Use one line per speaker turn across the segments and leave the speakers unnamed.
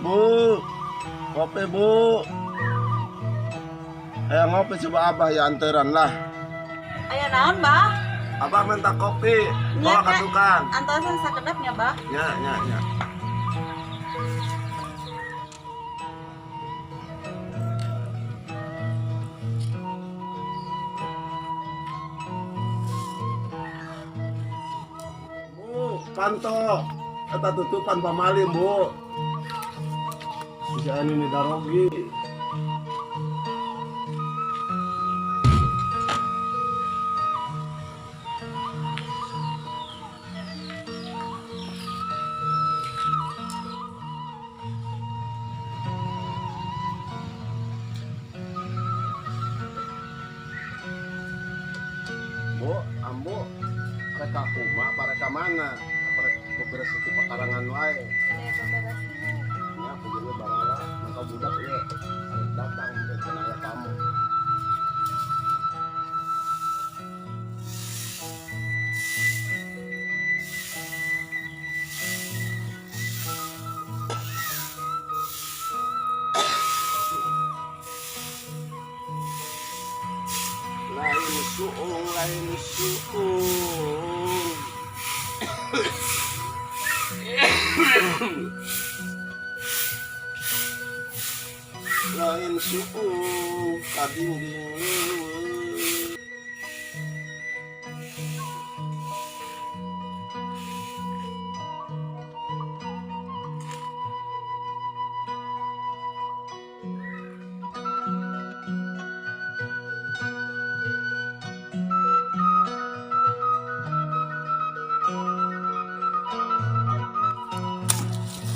Bu, kopi Bu. Ayo ngopi coba Abah ya anteran lah.
Aya naon, Bah?
Abah minta kopi, bawa ke tukang.
Antosan sakedapnya, Bah.
Ya, ya, ya. Bu, panto. Eta tutupan pamali, Bu. Bisa ini darogi. Bu, ambu, mereka kuma, mereka mana? Beberes itu pekarangan wae. Ya, pugirnya barala, maka budak ya datang mungkin aya tamu. Lain suung, lain suung. Lain suung kadinding leuweung.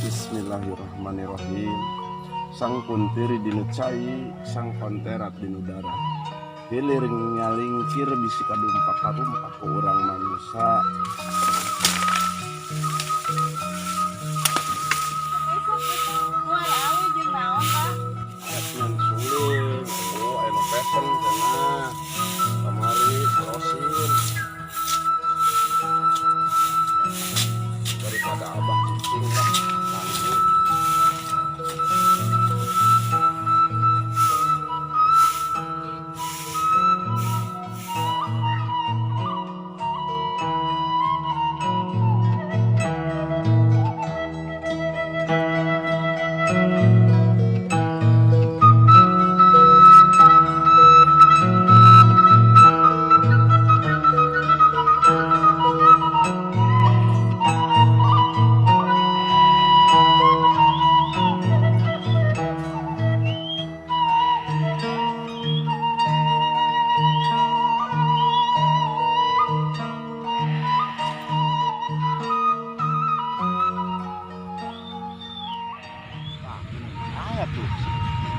Bismillahirrahmanirrahim. Sang kuntiri dinu cai, sang konterat dinu darat. Hilir nyalingkir bisi kadumpak karumpak ku urang manusa. Ngan suling, oh anu pesen cenah. Kamari rosin. Daripada abah kucing lah. Tanggung.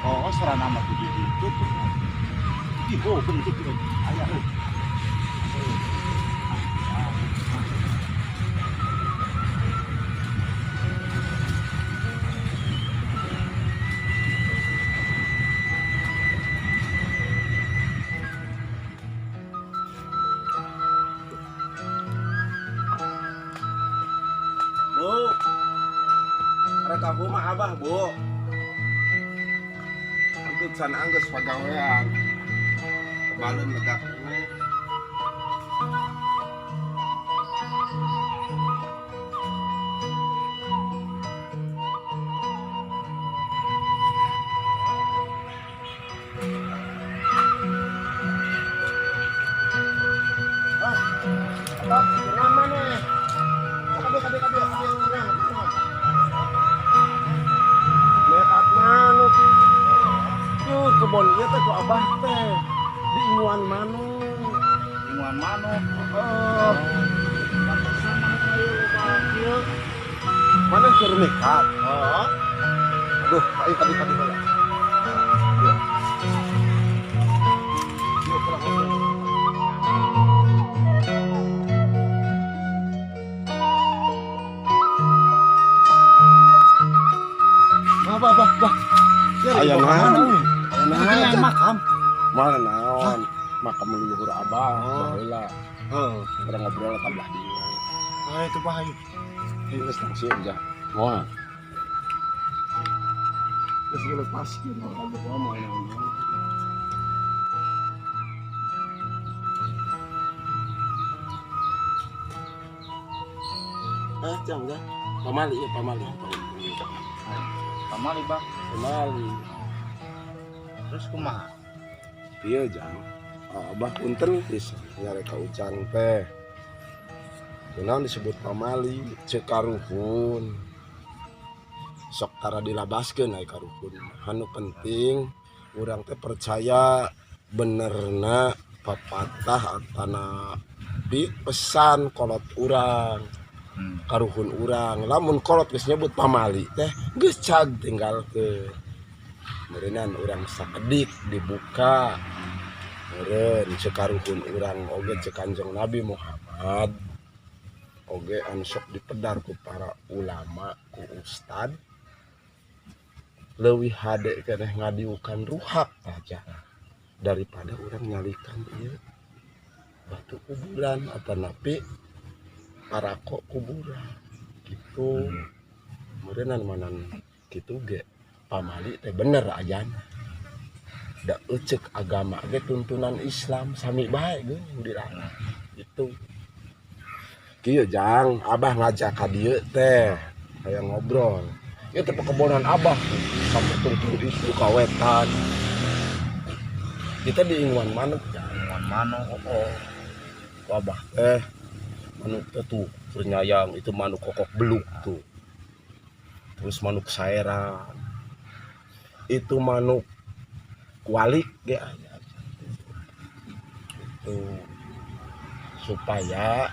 Oh, sarana mah kudu gitu tuh. Ih, oh, bener gitu. Aya euy.
Bu, rek aku mah Abah, Bu. Antut sana anggeus pagawean. Kebalun lega keneh. Ah, apa? Kenapa maneh? Kabe kabe kabe kabe kenapa? Kenapa? Nekat manuk. Yuh, kebon ieu teh ku abah teh diinguan manuk.
Inguan manuk.
Heeh.
Pantesan manuk aya loba kieu.
Mana keur mikat?
Heeh.
Aduh, ayo kadi kadi heula. Yuk. Yuk, pulang aja.
Bah, bah, bah, bah.
Aya naon?
Aya makam.
Mana naon? Makam leluhur abah, baheula.
Heeh.
Urang ngobrol ka belah dieu.
Ah, itu bahaya.
Geus langsung aja. Moal. Geus dilepaskeun mah abah mah naon. Ah, jang dah. Pamali ya, pamali.
Pamali, Bah.
Pamali.
Terus kumaha?
Iya, jang. Abah punten pisan nyarek ka Ujang teh. Kunaon disebut pamali? Ceuk karuhun. Sok tara dilabaskeun ai karuhun. Anu penting urang teh percaya benerna papatah atana bi pesan kolot urang. Karuhun urang lamun kolot geus nyebut pamali teh geus cag tinggalkeun. Meureunnan urang sakedik dibuka meureun ceuk karuhun urang oge ceuk Kanjeng Nabi Muhammad oge anu sok dipedar ku para ulama ku ustad leuwih hade keneh ngadiukan ruhak aja daripada urang nyalikan ieu batu kuburan atanapi parako kuburan gitu. Meureunnan manan kitu ge pamali teh bener ajana da eceuk agama ge tuntunan Islam sami bae geuning dilarang gitu. Kieu jang abah ngajak ka dieu teh hayang ngobrol ieu teh pekebonan abah sampai tungtung isu kawetan kita diinguan manuk jang.
Inguan manuk.
Oh, oh. Abah teh manuk teh tuh ternyayang itu manuk kokok beluk tuh, terus manuk saeran itu manuk kualik ge aya itu supaya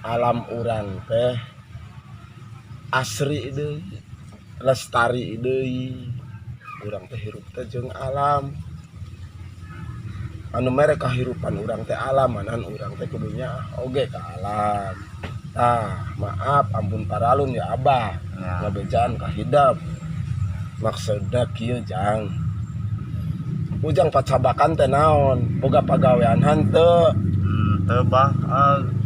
alam urang teh asri deui lestari deui urang teh hirup teh jeung alam anu mere kahirupan urang teh alam manan urang teh kudunya oge ka alam. Tah maaf ampun paralun ya abah
Ya.
Ngabejaan ka hidep maksudna kieu jang Ujang pacabakan teh naon boga pagawean henteu.
Teu bah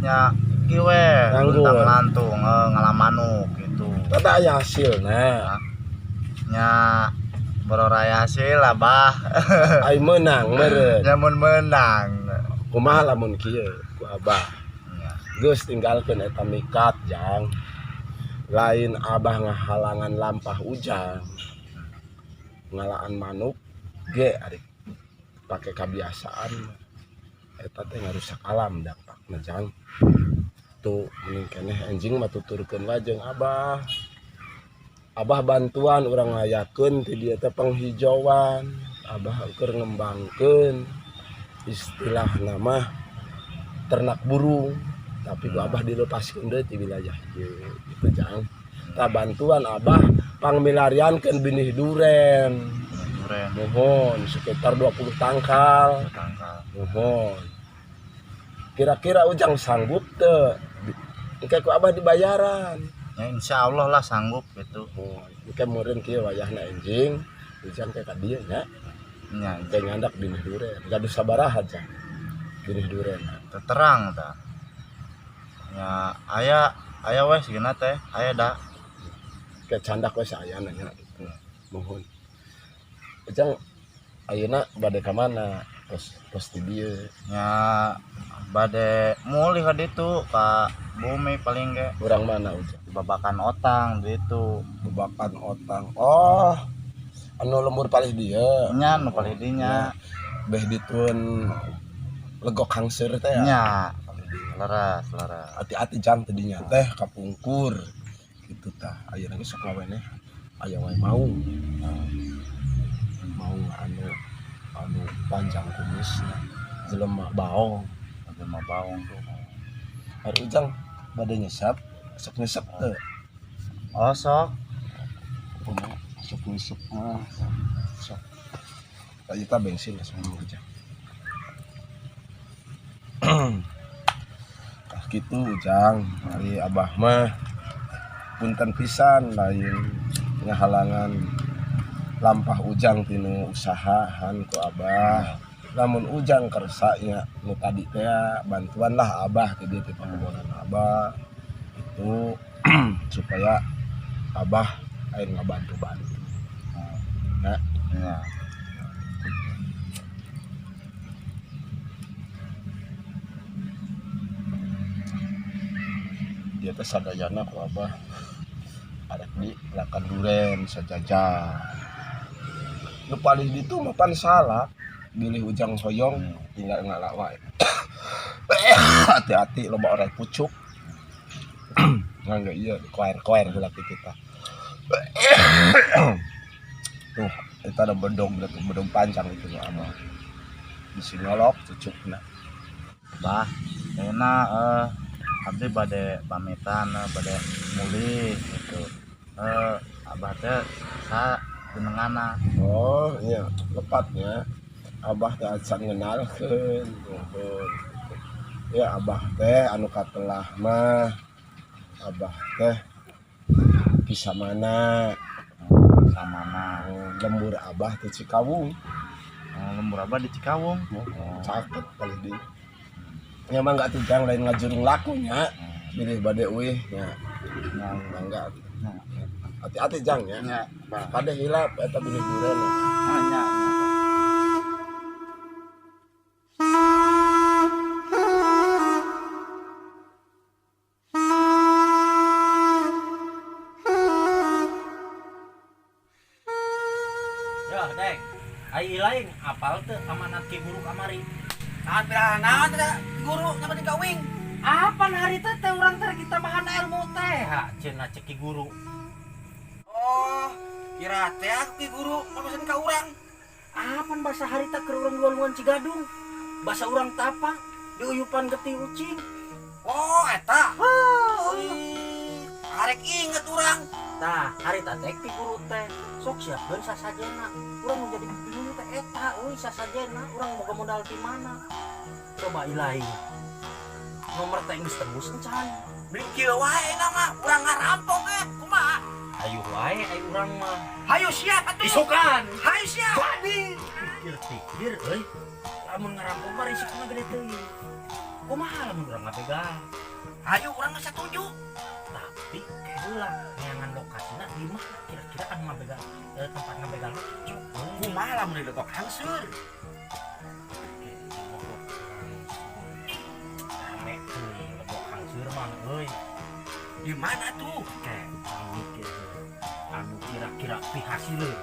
nya kieu we
Nganggur.
luntang lantung ngalamanuk gitu.
Tata aya hasilna.
Nya bororaya hasil lah bah.
Ai meunang meureun.
Nya mun meunang.
Kumaha lamun kieu ku abah.
Nya.
Geus tinggalkeun eta mikat jang. Lain abah ngahalangan lampah Ujang. Ngalaan manuk ge ari pake kabiasaan eta teh ngarusak alam dampakna jang. Tuh mending keneh anjing mah tuturkeun wae jeung abah. Abah bantuan urang ngayakeun ti dieu teh penghijauan. Abah keur ngembangkeun istilah nama ternak burung tapi ku abah dilepaskeun deui ti wilayah ieu gitu jang. Tah bantuan abah pangmilariankeun binih duren.
Duren.
Mohon sekitar 20 tangkal.
Tangkal.
Mohon. Kira-kira Ujang sanggup teu? Engke ku abah dibayaran.
Ya insya Allah lah sanggup gitu.
Oh, engke meureun kieu wayahna enjing, Ujang teh ka dieu nya.
Nya.
Engke nyandak binih duren. Gaduh sabaraha jang? Binih duren.
Terang tah. Nya aya aya we sigana teh, aya da.
Ke candak we saayana nya gitu. Mohon. Ujang ayeuna bade ka mana? Tos tos di dieu.
Nya bade mulih ka ditu ka bumi paling ge.
Urang mana Ujang?
Babakan otang ditu.
Babakan otang. Oh. Anu lembur palih dieu.
Nya nu palih dinya.
Beh ditun legok hangseur teh ya.
Nya. Leres, leres.
Hati-hati jang tadinya teh kapungkur. Gitu tah. Ayeuna ge sok laweneh aya wae maung. Nah, maung anu anu panjang kumisna. Jelema baong.
Jelema baong tuh.
Ari Ujang bade nyesep, sok nyesep teu?
Oh sok.
Kumaha sok nyesep mah. Sok. Tah ieu tah bensin langsung aja. Tah kitu Ujang, ari abah mah punten pisan lain ngahalangan lampah Ujang tinu usahaan ku abah. Lamun Ujang kersa nya nu tadi teh bantuan lah abah ti dieu ti pangebonan abah itu supaya abah aing ngabantu-bantu. Nah.
Ya.
Dia teh sadayana ku Abah arek di lakan duren sajaja. Nu paling ditu mah pan salah bilih Ujang hoyong tinggal ngala wae. Hati-hati loba orang pucuk. Ngangge ieu koer-koer heula kitu tah. Tuh, eta ada bedong, bedong panjang itu nu Abah. Bisi nyolok cucukna.
Bah, ayeuna abdi bade pamitan, bade mulih gitu. Abah teh sa jenengana?
Oh iya, lepatnya Abah teh acan ngenalkeun. Nuhun. Ya Abah teh anu katelah mah Abah teh bisa mana?
Samana.
Oh, lembur Abah teh Cikawung.
Oh, lembur Abah di Cikawung.
Oh, caket kali di. Ya mah enggak tujang lain ngajurung lakunya. Bilih bade uih nya.
Ya,
Mangga.
ya.
Hati-hati Jang ya.
Ya, Bah.
Kade hilap eta bilih duren.
Oh, nya, nya, Bah.
Ya, Deng. Ai lain apal teu amanat Ki Guru kamari?
Naon pira naon teh guru nyamperin ka uing.
Apan hari teh teh urang teh kita mahan ilmu teh ha cenah cek Ki Guru.
Oh, kira teh aku Ki Guru pamesen ka urang.
Apan basa harita keur urang luan-luan Cigadung? Basa urang tapa diuyupan getih ucing.
Oh, eta.
Oh.
Arek inget urang.
Tah, harita teh Ki Guru teh sok siapkeun sasajena. Urang nu jadi bingung teh eta euy sasajena urang boga modal ti mana? Coba ilahi. Nomor teh geus tembus encan.
Beli kieu wae na mah urang ngarampok kumaha?
Hayu wae ai urang mah.
Hayu siap atuh.
Isukan.
Hayu siap.
Jadi pikir-pikir euy. Lamun ngarampok mah risikona gede teuing. Kumaha lamun urang ngabegal?
Hayu urang mah satuju.
Tapi heula neangan lokasina di mana kira-kira anu ngabegal tempat ngabegal mah cocok euy.
Kumaha lamun di Legok Hangseur?
Oke, Legok rame teuing Legok Hangseur mah euy.
Di mana tuh?
Oke, mikir anu kira-kira pihasileun.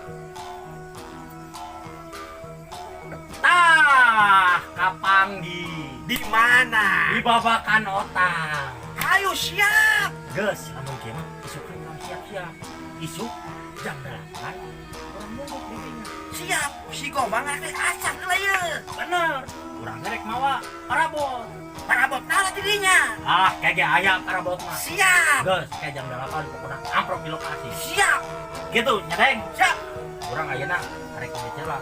Tah, kapanggi.
Di mana?
Di Babakan Otang.
Hayu siap.
Geus, lamun kieu mah isukan urang siap-siap. Isuk jam 8 urang munduk didinya.
Siap. Si Gobang arek acak heula ieu.
Bener. Urang rek mawa parabot.
Parabot naon didinya?
Ah, kayak aya parabot mah.
Siap.
Geus, kayak jam 8 pokokna amprok di lokasi.
Siap.
Gitu, nyadeng.
Siap.
Urang ayeuna arek ngece lah,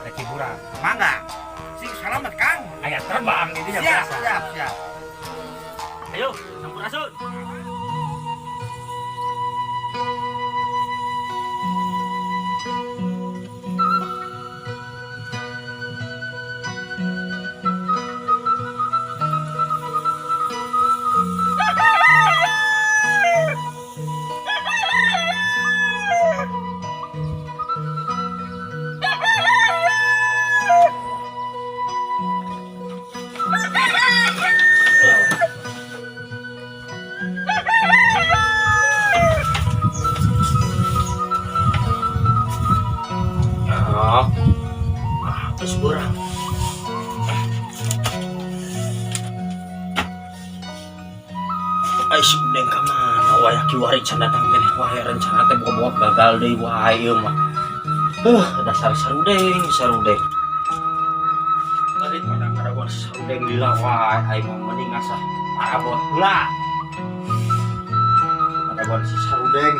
arek hiburan.
Mangga. Sing salamet Kang.
Aya terbang didinya
Siap,
biasa.
siap, siap.
Ayo, sampurasun. Ah, terus berang. Ai si Udeng ka mana wae kiwari can datang keneh wae rencana teh boga-boga gagal deui wae ieu mah. Dasar sarudeng, sarudeng. Daripada ngadaguan sarudeng lila wae aing mah mending ngasah parabot heula. Ngadaguan si sarudeng.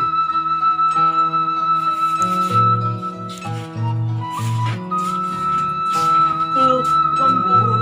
Lembur.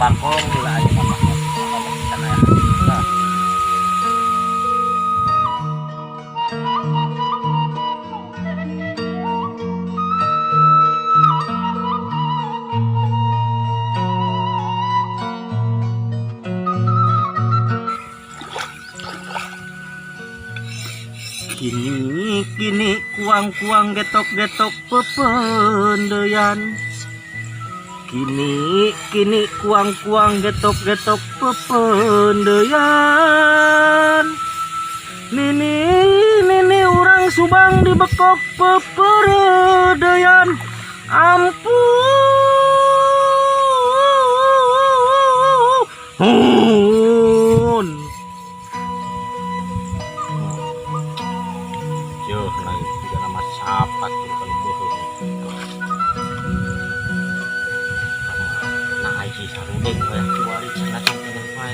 Bangkong lah ayeuna mah. Sana ya. Lah. Kini kini kuang-kuang getok-getok pependeyan. Kini kini kuang-kuang getok-getok pependeyan. Nini nini urang Subang dibekok peperedeyan. Ampun. Yo, lagi tiga nama sapat tuh kalau bohong. Nah, aji sarudeng we kiwari cenah sampean wae.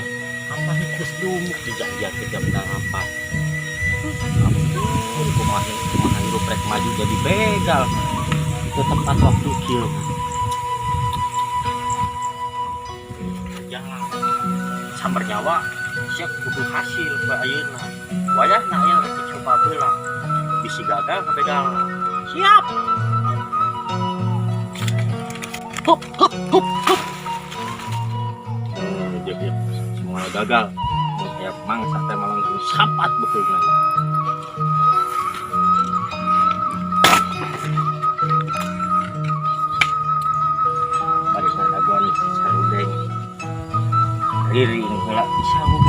Apa geus dumuk dijajah ke jam apa? Ampun, kumaha kumaha hirup rek maju jadi begal. Itu tepat waktu kieu. Jangan sambar nyawa siap kudu hasil ke ayeuna. Wayahna aya rek dicoba heula. Bisi gagal kabegal. Siap. Hup hup hup hup. Jadi semua gagal. Tiap mangsa teh malah langsung sapat beukeungna. Bari daguan sarudeng. Riring heula disawung.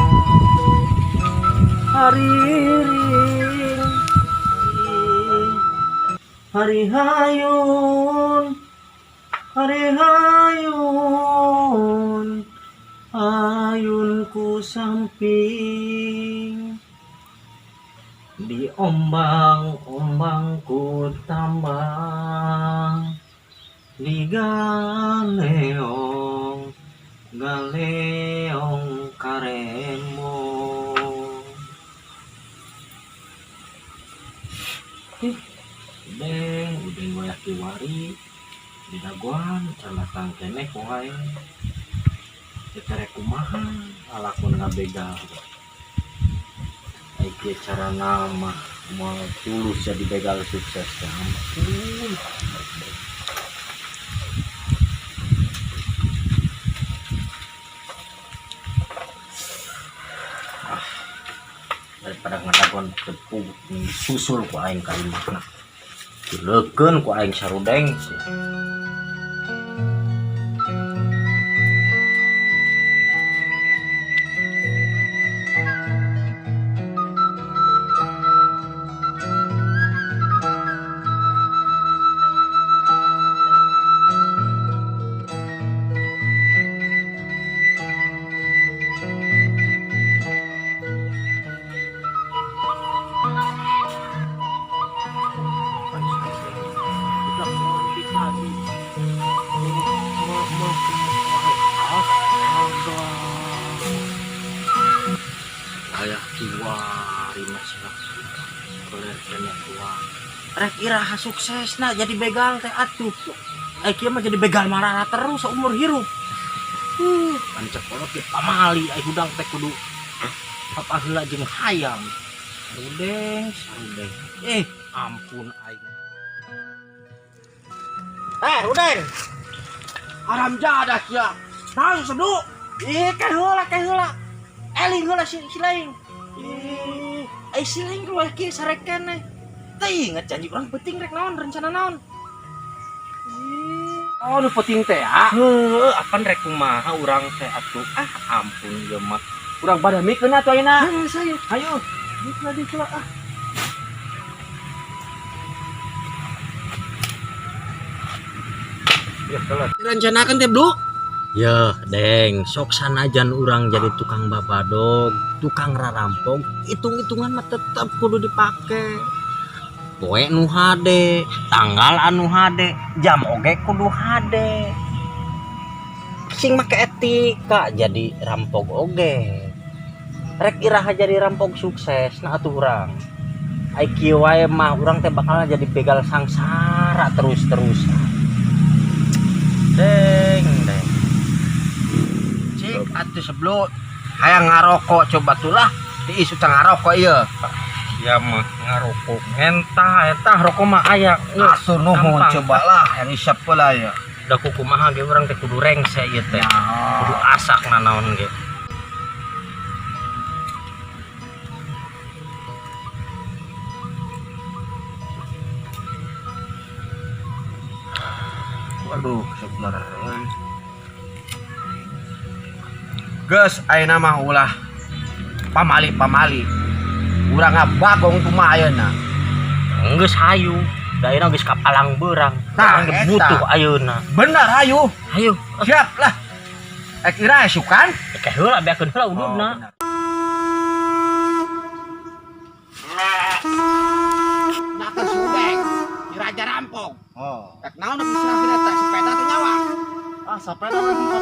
Hariring. Hari hayun. Hari hayun. Ayun ku samping. Di ombang-ombang ku tambang. Di galeong, galeong karemo. Ih, udeng, udeng wayah kiwari. Di dagoan can datang keneh wae. Eta rek kumaha lalakon ngabegal. Ai kieu carana mah moal tulus jadi begal sukses teh. Ampun. Ah, daripada ngadagon tepung susul ku aing ka imahna. Dileukeun ku aing sarudeng sih. Ayah kiwari masalah koler kene tua. Rek iraha suksesna jadi begal teh atuh. Ai kieu mah jadi begal marana terus seumur hirup. Pancek kolot ge pamali ai hudang teh kudu apa heula jeung hayam. Sarudeng, sarudeng. Ampun aing. Rudeng.
Haram jadah sia. Naon sedu?
Ih, keh heula, keh heula. Eling heula si laing. Ih, ai si laing keluar kieu sarek keneh. Teh inget janji urang penting rek naon rencana naon.
Oh, nu penting teh ah.
Heuh, apan rek kumaha urang teh atuh. Ah, ampun ieu mah.
Urang pada mikeun atuh ayeuna.
Heuh, saya.
Hayu. Dikla dikla ah.
Ya, telat.
Rencanakan teh, Bro.
Yeuh, Deng, sok sanajan urang jadi tukang babadog, tukang rarampok, hitung-hitungan mah tetep kudu dipake. Poe nu hade, tanggal anu hade, jam oge kudu hade. Sing make etika jadi rampok oge. Rek iraha jadi rampok sukses, nah atuh urang. Ai kieu wae mah urang teh bakal jadi begal sangsara terus-terusan. Deng, deng.
Atuh sebelum hayang ngarokok coba tulah diisu teh ngarokok ieu.
Ya mah ngarokok mentah eta rokok mah aya.
Asuh nuhun
Gampang.
coba lah yang isap pula ya.
Da kumaha ge urang teh kudu rengse ieu teh. Kudu asak nanaon ge.
Waduh, sebenar. Geus ayeuna mah ulah pamali-pamali. Urang ngabagong kumaha ayeuna.
Geus hayu. Da ayeuna geus kapalang beurang.
Tah,
Urang ge
eta.
butuh ayeuna.
Benar hayu.
Hayu.
Siap lah. Ek ira esukan.
Teh heula beakeun heula ududna.
Nakan subeng, di raja rampok.
Oh.
Rek naon diserahkeun eta sepeda teh nyawa.
Ah, sepeda we.